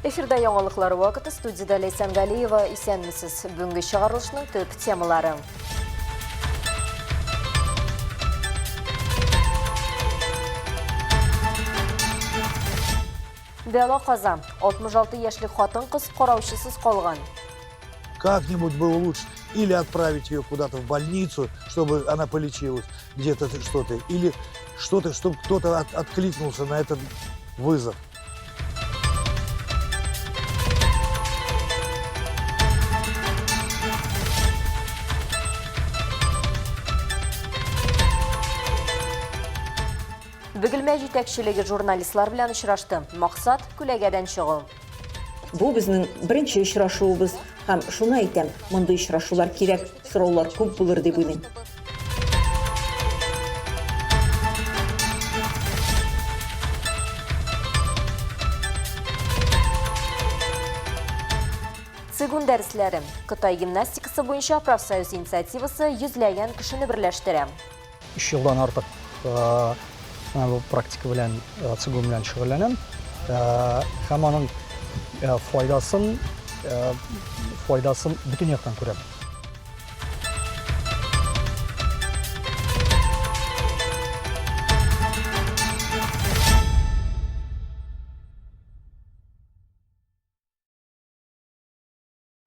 Эфирда яңалыклар вакыты студиядә Ләйсән Галиева. Исәнмесез. Бүгенге чыгарылышның төп темалары. Бәла каза. 66 яшьлек хатын-кыз караучысыз калган. Как-нибудь бы улучшить или отправить ее куда-то в больницу, чтобы она полечилась где-то что-то, или что-то, чтобы кто-то от, откликнулся на этот вызов. Бөгелмә җитәкчелеге журналистлар белән очрашты. Максат, күләгәдән чыгу. Бу безнең беренче очрашуыбыз һәм шуны әйтәм, мондый очрашулар кирәк, сораулар күп булыр дип уйлыйм. Цигун дәресләре. Кытай гимнастикасы буенча профсоюз инициативасы йөзләгән кешене берләштерә. Өч елдан артык менә бу практика белән, цигун белән шөгыльләнәм. Һәм аның файдасын файдасын бөтен яктан күрәм.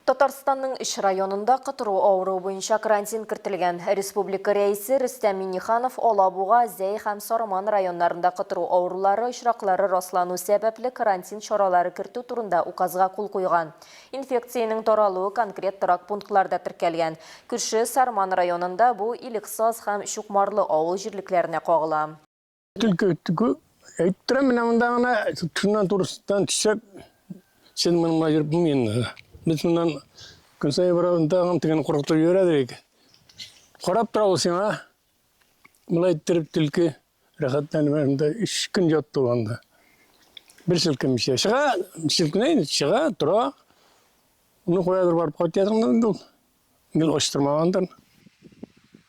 Татарстанның өч районында котыру авыруы буенча карантин кертелгән. Республика Рәисе Рөстәм Миңнеханов Алабуга, Зәй һәм Сарман районнарында котыру авырулары очраклары раслану сәбәпле карантин чаралары кертү турында указга кул куйган. Инфекциянең таралуы конкрет торак пунктларда теркәлгән. Күрше Сарман районында бу Илексаз һәм Чукмарлы авыл җирлекләренә кагыла. Төлке әйтеп торам, менә монда гына шуннан турысыннан төшсәк, син моның белән йөреп булмый инде. Без моннан көн саен барабыз, тагын тегене куркытып җибәрәдер икән. Карап тора ул сиңа. Болай иттереп төлке рәхәтләнеп анда өч көн ятты ул анда. Бер селкенмичә. Чыга, селкенә инде, чыга, тора. Моны каядыр барып кайтасың да инде ул. Гел ачтырмагандыр.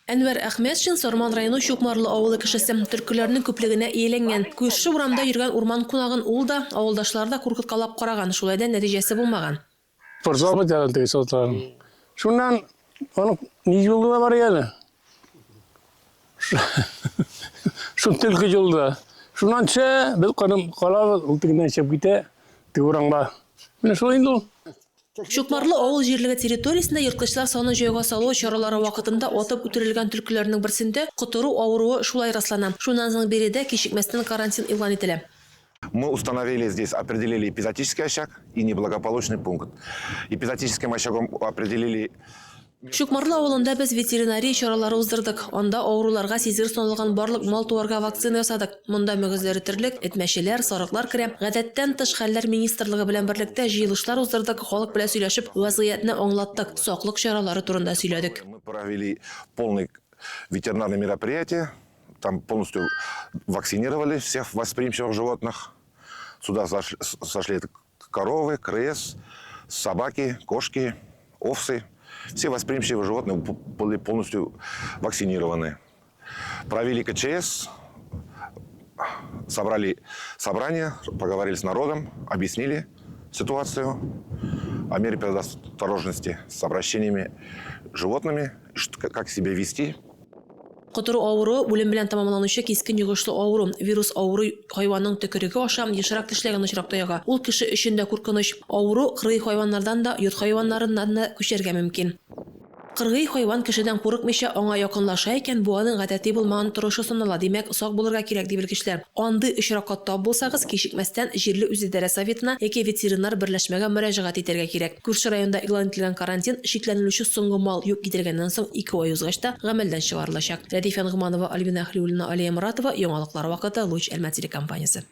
Әнвәр Әхмәтшин, Сарман районы Чукмарлы авылы кешесе. Төлкеләрнең күплегенә ияләнгән. Күрше урамда йөргән урман кунагын ул да, авылдашлары да куркыткалап караган, шулай да нәтиҗәсе булмаган. Спортзал бит әле теге сатларың. Шуннан аның ни юлы да бар әле. Шул төлке юлда. Шуннан төшә, без калып калабыз, ул тегеннән чыгып китә, теге урамга. Менә шул инде ул. Чукмарлы авыл җирлеге территориясендә ерткычлар санын җайга салу чаралары вакытында атып үтерелгән төлкеләрнең берсендә котыру авыруы шулай раслана. Шуннан соң биредә кичекмәстән карантин игълан ителә. Мы установили здесь, определили эпизоотический очаг и неблагополучный пункт. Эпизоотическим очагом определили Чукмарлы авылында без ветеринария чаралары уздырдык. Анда авыруларга сизгер саналган барлык мал-туарга вакцина ясадык. Монда мөгезле терлек, эт-мәчеләр, сарыклар керә. Гадәттән тыш хәлләр министрлыгы белән берлектә җыелышлар уздырдык, халык белән сөйләшеп, вазгыятьне аңлаттык, саклык чаралары турында сөйләдек. Мы провели полный ветеринарное мероприятие. Там полностью вакцинировали всех восприимчивых животных. Сюда сошли коровы, крыс, собаки, кошки, овцы. Все восприимчивые животные были полностью вакцинированы. Провели КЧС, собрали собрание, поговорили с народом, объяснили ситуацию о мере предосторожности с обращениями с животными, как себя вести. Котыру авыруы, үлем белән тәмамланучы кискен йогышлы авыру. Вирус авыру хайванның төкереге аша ешрак тешләгән очракта йога. Ул кеше өчен дә куркыныч. Авыру кыргый хайваннардан да, йорт хайваннарыннан да күчәргә мөмкин. Кыргый хайван кешедән курыкмыйча аңа якынлаша икән, бу аның гадәти булмаган торышы санала, димәк, сак булырга кирәк, ди белгечләр. Андый очракка тап булсагыз, кичекмәстән җирле үзидарә советына яки ветеринар берләшмәгә мөрәҗәгать итәргә кирәк. Күрше районда игълан ителгән карантин шикләнелүче соңгы мал юк ителгәннән соң ике ай узгач та гамәлдән чыгарылачак. Рәдифә Ногманова, Альбина Әһлиуллина, Алия Моратова, Яңалыклар вакыты, Луч Әлмәт телекомпаниясе.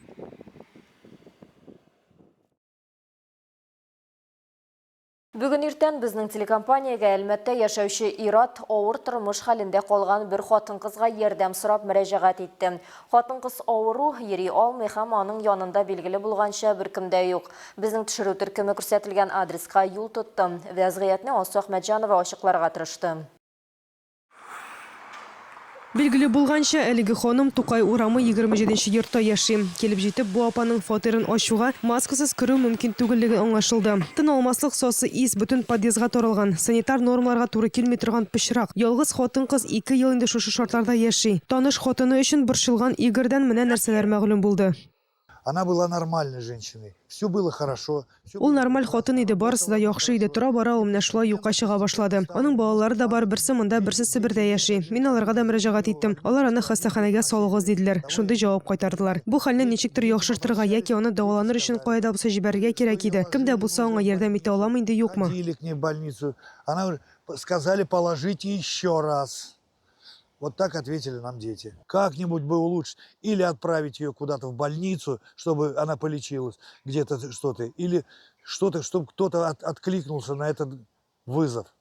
Бүген иртән безнең телекомпаниягә Әлмәттә яшәүче ир-ат авыр тормыш хәлендә калган бер хатын-кызга ярдәм сорап мөрәҗәгать итте. Хатын-кыз авыру, йөри алмый һәм аның янында билгеле булганча беркем дә юк. Безнең төшерү төркеме күрсәтелгән адреска юл тотты. Вәзгыятьне Алсу Әхмәтҗанова ачыкларга тырышты. Билгеле булганча, әлеге ханым Тукай урамы 27 нче йортта яши. Килеп җитеп, бу апаның фатирын ачуга, маскасыз керү мөмкин түгеллеге аңлашылды. Тын алмаслык сасы ис бөтен подъездга таралган. Санитар нормаларга туры килми торган пычрак. Ялгыз хатын-кыз ике ел инде шушы шартларда яши. Таныш хатыны өчен борчылган Игорьдән менә нәрсәләр мәгълүм булды. Она была нормальной женщиной. Все было хорошо. Ул нормаль хатын иде, барысы да яхшы иде. Тора-бара ул менә шулай юкка чыга башлады. Аның балалары да бар, берсе монда, берсе Себердә яши. Мин аларга да мөрәҗәгать иттем. Алар аны хастаханәгә салыгыз, диделәр. Шундый җавап кайтардылар. Бу хәлне ничектер яхшыртырга яки аны дәваланыр өчен кая да булса җибәрергә кирәк иде. Кем дә булса аңа ярдәм итә аламы инде, юкмы? Ходили к ней в больницу. Она говорит, сказали, положите еще раз. Вот так ответили нам дети. Как-нибудь бы улучшить. Или отправить ее куда-то в больницу, чтобы она полечилась где-то что-то. Или что-то, чтобы кто-то от, откликнулся на этот вызов.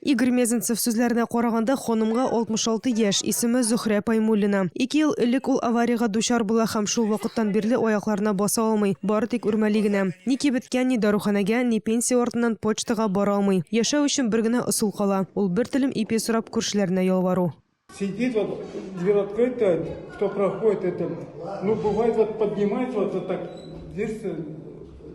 Игорь Мезенцев сүзләренә караганда, ханымга 66 яшь, исеме Зөхрә Паймуллина. Ике ел элек ул авариягә дучар була һәм шул вакыттан бирле аякларына баса алмый, бары тик үрмәли генә. Ни кибеткә, ни даруханәгә, ни пенсия артыннан почтага бара алмый. Яшәү өчен бер генә ысул кала, ул бер телем ипи сорап күршеләренә ялвару. Сидит вот, дверь открытая, кто проходит это, ну бывает вот поднимается вот, вот так, дверь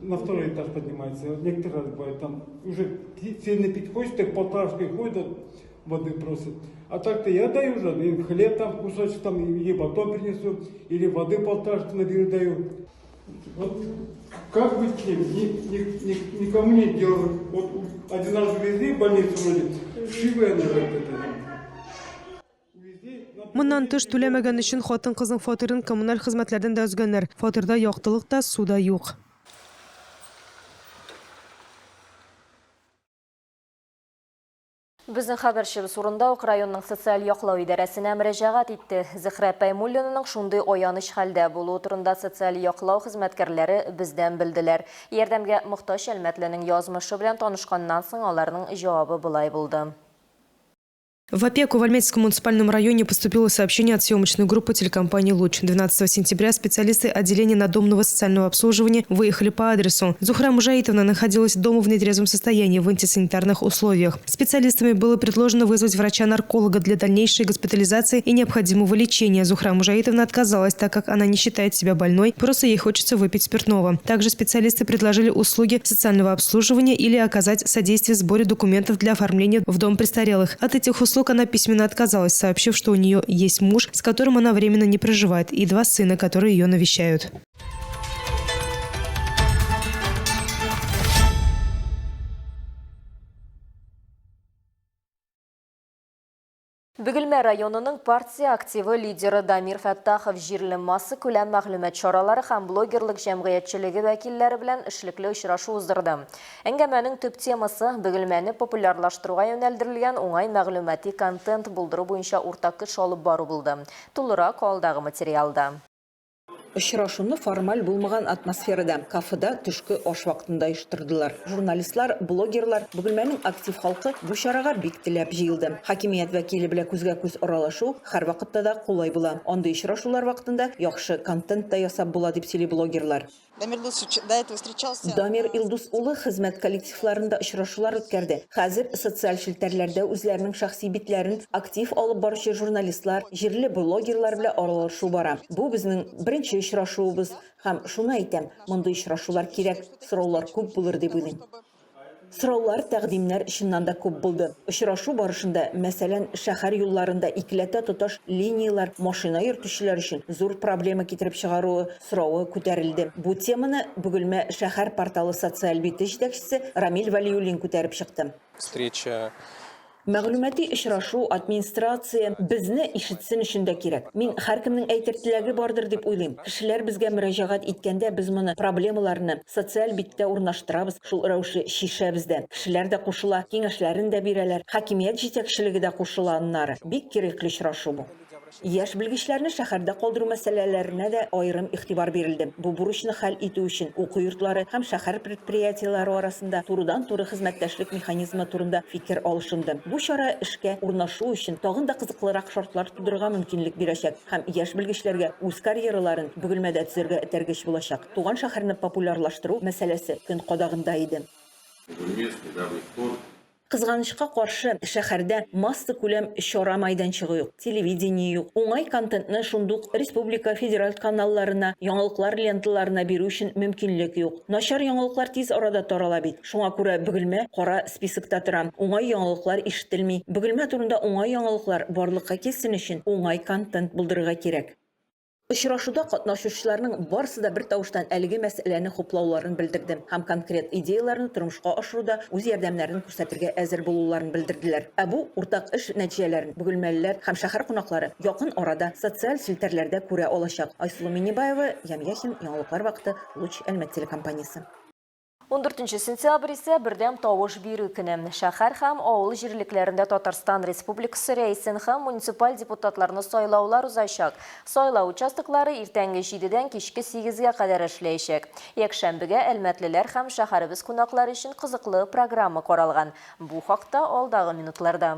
на второй этаж поднимается, некоторые раз бывает там уже сильно пить хочет, так полторашкой ходит, вот, воды просит. А так-то я даю уже, и хлеб там кусочек там, или батон принесу, или воды полторашку наберу даю. Вот как быть с ним? Ни, ни, ни, никому не делают. Вот один раз увезли в больницу вроде, вшивая называют это. Моннан тыш, түләмәгән өчен хатын-кызның фатирын коммуналь хезмәтләрдән дә өзгәннәр. Фатирда яктылык та, су да юк. Безнең хәбәрчебез урында ук районның социаль яклау идарәсенә мөрәҗәгать итте. Зөһрә Пәймуллинаның шундый аяныч хәлдә булуы турында социаль яклау хезмәткәрләре бездән белделәр. Ярдәмгә мохтаҗ әлмәтленең язмышы белән танышканнан соң аларның җавабы болай булды. В опеку в Альметьевском муниципальном районе поступило сообщение от съемочной группы телекомпании «Луч». 12 сентября специалисты отделения надомного социального обслуживания выехали по адресу. Зухра Мужаитовна находилась дома в нетрезвом состоянии в антисанитарных условиях. Специалистами было предложено вызвать врача-нарколога для дальнейшей госпитализации и необходимого лечения. Зухра Мужаитовна отказалась, так как она не считает себя больной, просто ей хочется выпить спиртного. Также специалисты предложили услуги социального обслуживания или оказать содействие в сборе документов для оформления в дом престарелых. От этих услуг она письменно отказалась, сообщив, что у нее есть муж, с которым она временно не проживает, и два сына, которые ее навещают. Бөгелмә районының партия активы лидеры Дамир Фәттахов җирле массакүләм мәгълүмат чаралары һәм блогерлык җәмгыятьчелеге вәкилләре белән эшлекле очрашу уздырды. Әңгәмәнең төп темасы, Бөгелмәне популярлаштыруга юнәлдерелгән уңай мәгълүмати контент булдыру буенча уртак эш алып бару булды. Тулырак алдагы материалда. Очрашуны формаль булмаган атмосферада, кафеда төшке аш вакытында оештырдылар. Журналистлар, блогерлар, Бөгелмәнең актив халкы бу чарага бик теләп җыелды. Хакимият вәкиле белән күзгә-күз аралашу һәрвакытта да кулай була. Андый очрашулар вакытында яхшы контент та ясап була, дип сөйли блогерлар. Дамир Илдусович до этого встречался. Дамир Илдус улы хезмәт коллективларында очрашулар үткәрде. Хәзер социаль челтәрләрдә үзләренең шәхси битләрен актив алып баручы журналистлар, җирле блогерлар белән аралашу бара. Бу безнең беренче очрашуыбыз һәм шуны әйтәм, мондый очрашулар кирәк, сораулар күп булыр дип уйлыйм. Сораулар, тәкъдимнәр чыннан да күп булды. Очрашу барышында, мәсәлән, шәһәр юлларында икеләтә тоташ линияләр машина йөртүчеләр өчен зур проблема китереп чыгаруы соравы күтәрелде. Бу теманы Бөгелмә шәһәр порталы социаль бите җитәкчесе Рамил Вәлиуллин күтәреп чыкты. Встреча Мәгълүмати очрашу, администрация безне ишетсен өчен дә кирәк. Мин һәркемнең әйтер теләге бардыр дип уйлыйм. Кешеләр безгә мөрәҗәгать иткәндә без моны, проблемаларны, социаль биттә урнаштырабыз, шул рәвешле чишәбез дә. Кешеләр дә кушыла, киңәшләрен дә бирәләр, хакимият җитәкчелеге дә кушыла аннары. Бик кирәкле очрашу бу. Яшь белгечләрне шәһәрдә калдыру мәсьәләләренә дә аерым игътибар бирелде. Бу бурычны хәл итү өчен уку йортлары һәм шәһәр предприятиеләре арасында турыдан-туры хезмәттәшлек механизмы турында фикер алышынды. Бу чара эшкә урнашу өчен тагын да кызыклырак шартлар тудырырга мөмкинлек бирәчәк һәм яшь белгечләргә үз карьераларын Бөгелмәдә төзергә этәргеч булачак. Туган шәһәрне популярлаштыру мәсьәләсе көн кадагында иде. Бөгелмә с недавних пор. Кызганычка каршы, шәһәрдә массакүләм чара майданчыгы юк, телевидение юк. Уңай контентны шундук республика, федераль каналларына, яңалыклар ленталарына бирү өчен мөмкинлек юк. Начар яңалыклар тиз арада тарала бит. Шуңа күрә Бөгелмә кара списокта тора. Уңай яңалыклар ишетелми. Бөгелмә турында уңай яңалыклар барлыкка килсен өчен уңай контент булдырырга кирәк. Очрашуда катнашучыларның барысы да бертавыштан әлеге мәсьәләне хуплауларын белдерде һәм конкрет идеяләрне тормышка ашыруда үз ярдәмнәрен күрсәтергә әзер булуларын белдерделәр. Ә бу уртак эш нәтиҗәләрен бөгелмәлеләр һәм шәһәр кунаклары якын арада социаль челтәрләрдә күрә алачак. Айсылу Миннебаева, Ямь Яхин, Яңалыклар вакыты, Луч Әлмәт телекомпаниясе. 14 сентябрь исә бердәм тавыш бирү көне. Шәһәр һәм авыл җирлекләрендә Татарстан Республикасы Рәисен һәм муниципаль депутатларны сайлаулар узачак. Сайлау участоклары иртәнге җидедән кичке сигезгә кадәр эшләячәк. Якшәмбегә әлмәтлеләр һәм шәһәребез кунаклары өчен кызыклы программа каралган. Бу хакта алдагы минутларда.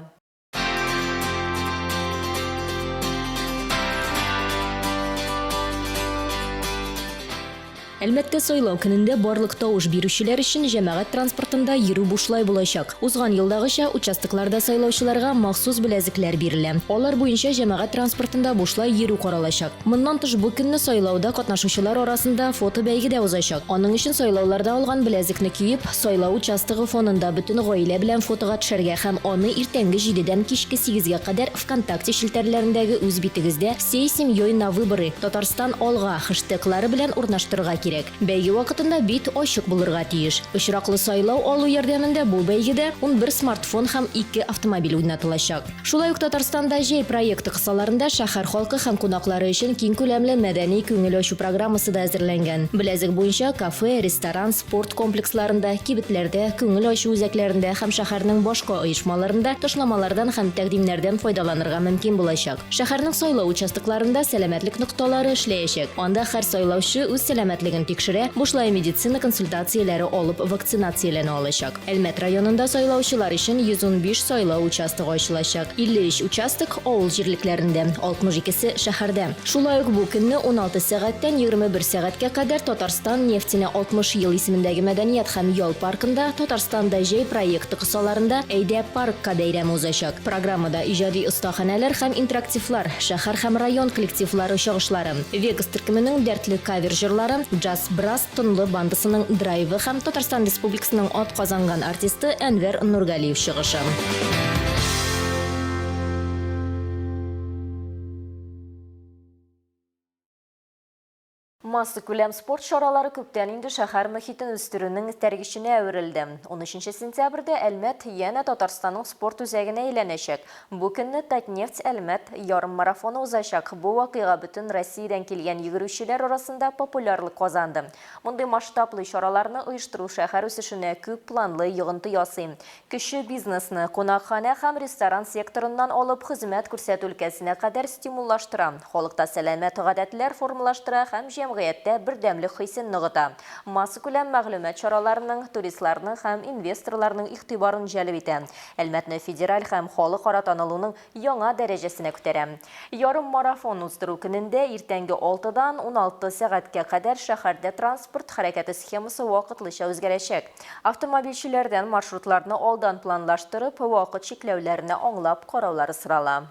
Әлмәттә сайлау көнендә барлык тавыш бирүчеләр өчен җәмәгать транспортында йөрү бушлай булачак. Узган елдагыча, участокларда сайлаучыларга махсус беләзекләр бирелә. Алар буенча җәмәгать транспортында бушлай йөрү каралачак. Моннан тыш, бу көнне сайлауда катнашучылар арасында фотобәйге дә узачак. Аның өчен сайлауларда алган беләзекне киеп, Сайлау участогы фонында бөтен гаилә белән фотога төшәргә һәм аны иртәнге җидедән кичке сигезгә кадәр ВКонтакте челтәрләрендәге үз битегездә Всей семьей на выборы, Татарстан алга! хэштеглары белән урнаштырырга кирәк. Бәйге вакытында бит ачык булырга тиеш. Очраклы сайлау алу ярдәмендә бу бәйгедә 11 смартфон һәм ике автомобиль уйнатылачак. Шулай ук Татарстанда җәй проекты кысаларында шәһәр халкы һәм кунаклары өчен киң күләмле мәдәни күңел ачу программасы да әзерләнгән. Беләзек буенча кафе, ресторан, спорт комплексларында, кибетләрдә, күңел ачу үзәкләрендә һәм шәһәрнең башка оешмаларында ташламалардан һәм тәкъдимнәрдән файдаланырга мөмкин булачак. Шәһәрнең сайлау участокларында сәламәтлек нокталары эшләячәк. Анда һәр сайлаучы үз сәламәтлеген тикшерә, бушлай медицина консультацияләре алып вакцинацияләнә алачак. Әлмәт районында сайлаучылар өчен 115 сайлау участогы ачылачак. 53 участок авыл җирлекләрендә, 62-се шәһәрдә. Шулай ук бу көнне 16 сәгатьтән 21 сәгатькә кадәр Татарстан нефтенә 60 ел исемендәге мәдәният һәм ял паркында Татарстанда җәй проекты кысаларында Әйдә, паркка бәйрәме узачак. Программада иҗади остаханәләр һәм интерактивлар, шәһәр һәм район коллективлары чыгышлары, Вегас төркеменең дәртле кавер җырлары, джаз-брасс тынлы бандасының драйвы һәм Татарстан Республикасының атказанган артисты Әнвәр Нургалиев чыгышы. Массакүләм спорт чаралары күптән инде шәһәр мохитен үстерүнең этәргеченә әверелде. 13 сентябрьдә Әлмәт янә Татарстанның спорт үзәгенә әйләнәчәк. Бу көнне Татнефть Әлмәт ярыммарафоны узачак. Бу вакыйга бөтен Россиядән килгән йөгерүчеләр арасында популярлык казанды. Мондый масштаблы чараларны оештыру шәһәр үсешенә күп планлы йогынты ясый. Кече бизнесны, кунакханә һәм ресторан секторыннан алып хезмәт күрсәтү өлкәсенә кадәр стимуллаштыра, халыкта сәламәт гадәтләр формалаштыра һәм җәмгыятьтә бердәмлек хисен ныгыта. Массакүләм мәгълүмат чараларының, туристларның һәм инвесторларның игътибарын җәлеп итә. Әлмәтне федераль һәм халыкара танылуның яңа дәрәҗәсенә күтәрә. Ярыммарафон уздыру көнендә иртәнге алтыдан 16 сәгатькә кадәр шәһәрдә транспорт хәрәкәте схемасы вакытлыча үзгәрәчәк. Автомобильчеләрдән маршрутларны алдан планлаштырып, вакыт чикләүләрне аңлап караулары сорала.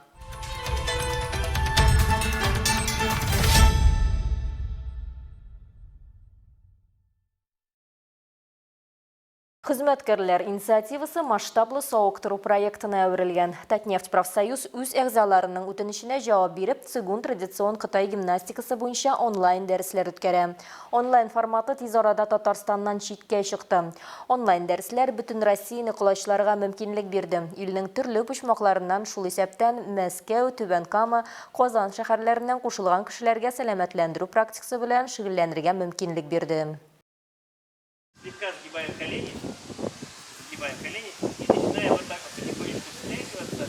Хезмәткәрләр инициативасы масштаблы савыктыру проектына әверелгән. Татнефть профсоюз үз әгъзаларының үтенеченә җавап биреп, цигун традицион кытай гимнастикасы буенча онлайн дәресләр үткәрә. Онлайн форматы тиз арада Татарстаннан читкә чыкты. Онлайн дәресләр бөтен Россияне колачларга мөмкинлек бирде. Илнең төрле почмакларыннан, шул исәптән Мәскәү, Түбән Кама, Казан шәһәрләреннән кушылган кешеләргә сәламәтләндерү практикасы белән шөгыльләнергә мөмкинлек бирде. Слегка сгибаем колени, сгибаем колени и начинаем вот так вот потихонечку встряхиваться.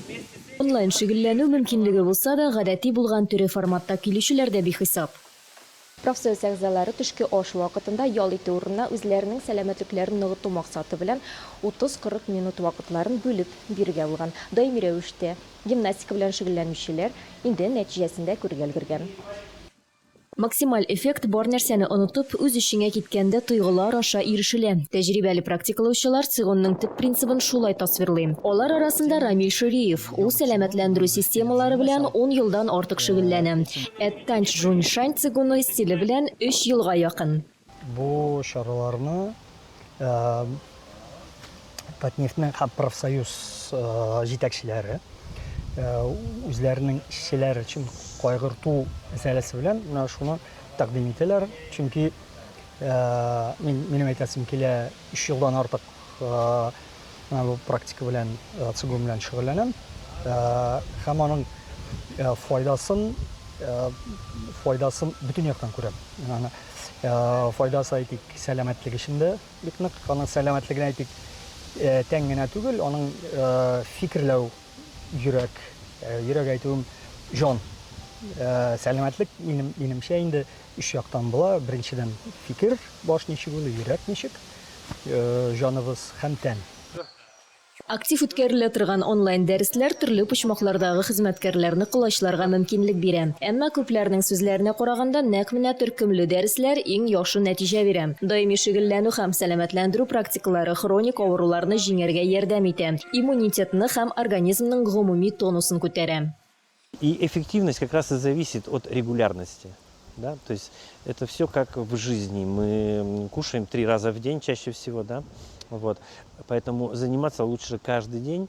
Вместе с этим... Онлайн шөгыльләнү мөмкинлеге булса да, гадәти булган төре форматта килүчеләр дә бихисап. Профсоюз әгъзалары төшке аш вакытында ял итү урынына үзләренең сәламәтлекләрен ныгыту максаты белән 30-40 минут вакытларын бүлеп бирергә булган. Даими рәвештә гимнастика белән шөгыльләнүчеләр инде нәтиҗәсен дә күрергә өлгергән. Максималь эффект бар нәрсәне онытып, үз эчеңә киткәндә тойгылар аша ирешелә. Тәҗрибәле практикалаучылар цигунның төп принцибын шулай тасвирлый. Алар арасында Рамил Шөриев. Ул сәламәтләндерү системалары белән ун елдан артык шөгыльләнә. Ә Танч Жуньшань цигуны стиле белән өч елга якын. Бу чараларны Татнефтьнең һәм профсоюз җитәкчеләре үзләренең эшчеләр өчен кайгырту мәсьәләсе белән менә шуны тәкъдим итәләр. Чөнки мин, минем әйтәсем килә, өч елдан артык менә бу практика белән, цигун белән шөгыльләнәм. Һәм аның файдасын, файдасын бөтен яктан күрәм. Мин аны файдасы, әйтик, сәламәтлек өчен дә бик нык. Аның сәламәтлегенә, әйтик, тән генә түгел, аның фикерләү, йөрәк, йөрәк әйтүем, җан. Сәламәтлек, минем, минемчә инде, өч яктан була. Беренчедән, фикер, баш ничек уйлый, йөрәк ничек, җаныбыз һәм тән. Актив үткәрелә торган онлайн-дәресләр төрле почмаклардагы хезмәткәрләрне колачларга мөмкинлек бирә. Әмма күпләрнең сүзләренә караганда, нәкъ менә төркемле дәресләр иң яхшы нәтиҗә бирә. Даими шөгыльләнү һәм сәламәтләндерү практикалары хроник авыруларны җиңәргә ярдәм итә, иммунитетны һәм организмның гомуми тонусын күтәрә. И эффективность как раз и зависит от регулярности. Да? То есть это все как в жизни. Мы кушаем три раза в день чаще всего, да? Вот. Поэтому заниматься лучше каждый день.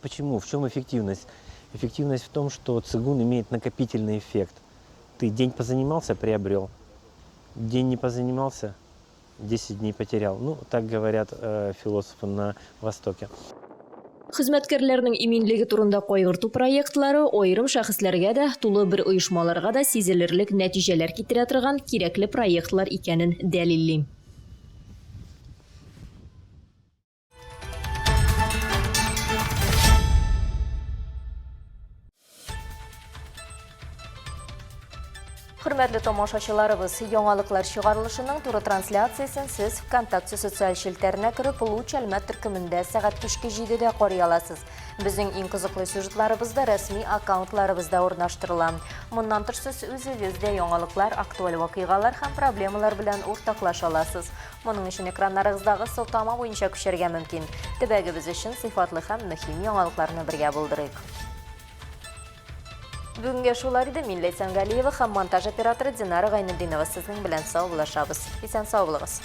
Почему? В чем эффективность? Эффективность в том, что цигун имеет накопительный эффект. Ты день позанимался – приобрел. День не позанимался – 10 дней потерял. Ну, так говорят э, философы на Востоке. Хезмәткәрләрнең иминлеге турында кайгырту проектлары аерым шәхесләргә дә, тулы бер оешмаларга да сизелерлек нәтиҗәләр китерә торган кирәкле проектлар икәнен дәлилли. Хөрмәтле тамашачыларыбыз, яңалыклар чыгарылышының туры трансляциясен сез ВКонтакте социаль челтәренә кереп, Луч Әлмәт төркемендә сәгать кичке 7-дә карый аласыз. Безнең иң кызыклы сюжетларыбыз да рәсми аккаунтларыбызда урнаштырыла. Моннан тыш сез үзегез дә яңалыклар, актуаль вакыйгалар һәм проблемалар белән уртаклаша аласыз. Моның өчен экраннарыгыздагы сылтама буенча күчәргә мөмкин. Төбәгебез өчен сыйфатлы һәм мөһим яңалыкларны бергә булдырыйк. Бүгенгә шулар иде. Мин Ләйсән Галиева һәм монтаж операторы Динара Гайнетдинова сезнең белән саубуллашабыз. Исән сау булыгыз.